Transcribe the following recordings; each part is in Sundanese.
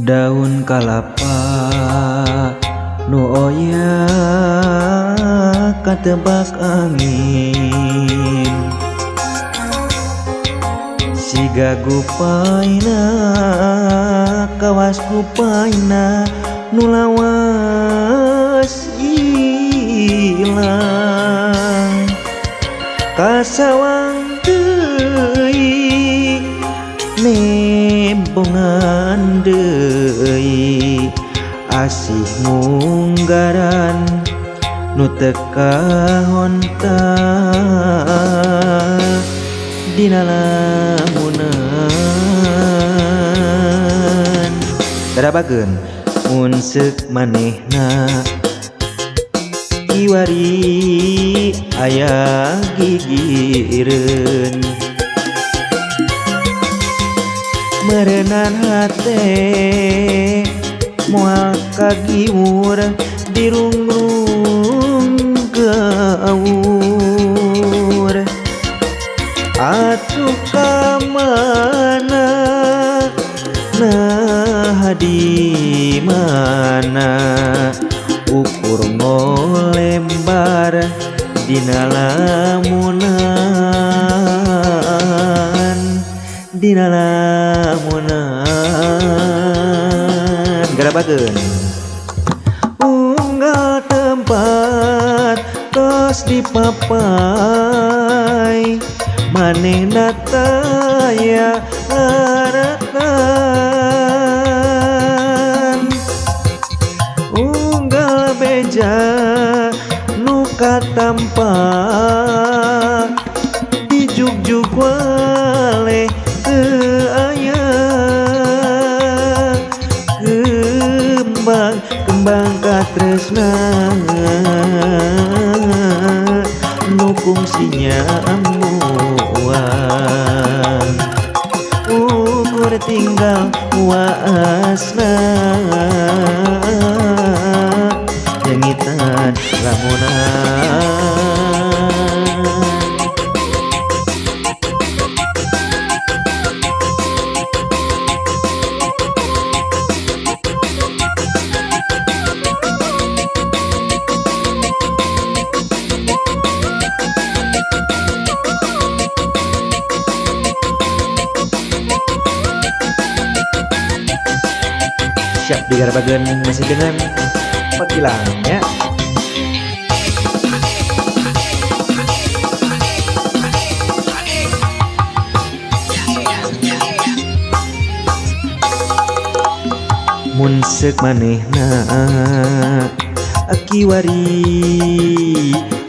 Daun kalapa nu oyak katebak angin, siga gupaina kawas gupaina nu lawas ilang. Kasawang deui, nembongan deui asih munggaran nu teu kahonta dina lamunan. Garabageun. Mun seuk manehna kiwari aya gigireun, meureunan hate moal kagiwur dirungrung gaur. Atuh ka mana, naha di mana, ukur ngolembar dina lamunan, dina lamunan. Garabageun. Unggal tempat tos dipapai, manehna taya laratan. Unggal beja nu katampa dijugjug waleh teu aya. Kembang kembang katresna nu kungsi nyambuang, ukur tinggal waasna nyengitan lamunan. Siap digarabageun masih dengan Pak Gilang ya. Mun seuk manehna kiwari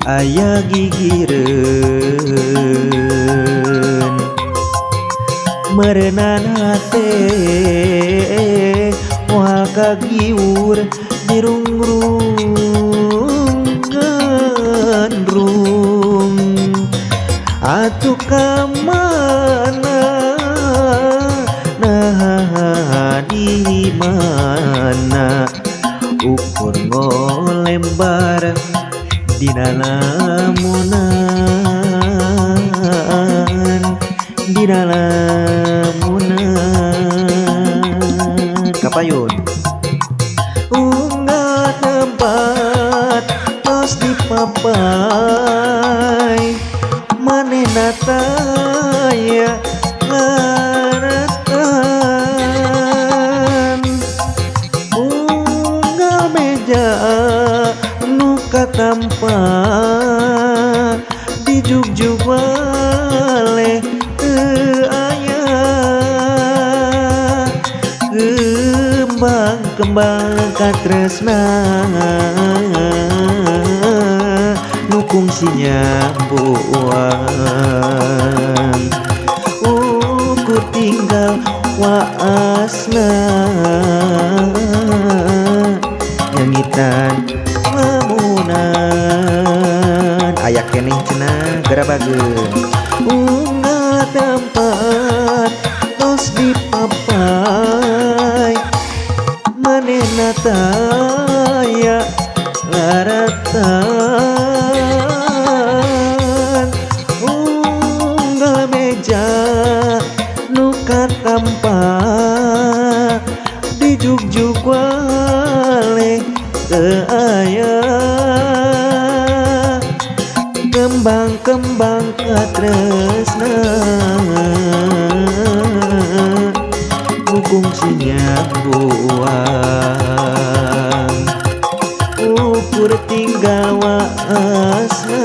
aya gigireun, meureunan hate moal kagiwur dirungrung gandrung. Atuh ka mana, naha di mana, ukur ngolembar dina lamunan, dina lamunan. Kapayun. Unggal tempat tos dipapai, manehna taya laratan. Unggal meja nu katampa dijugjug waleh teu aya. Kembang kembang katresna nu kungsi nyambuang, ukur tinggal waasna nyengitan lamunan. Aya keneh cenah, garabageun. Unggal tempat tos dipapai, manehna taya laratan. Unggal meja nu katampa. Kembang katresna nu kungsi nyambuang. Ukur tinggal waasna.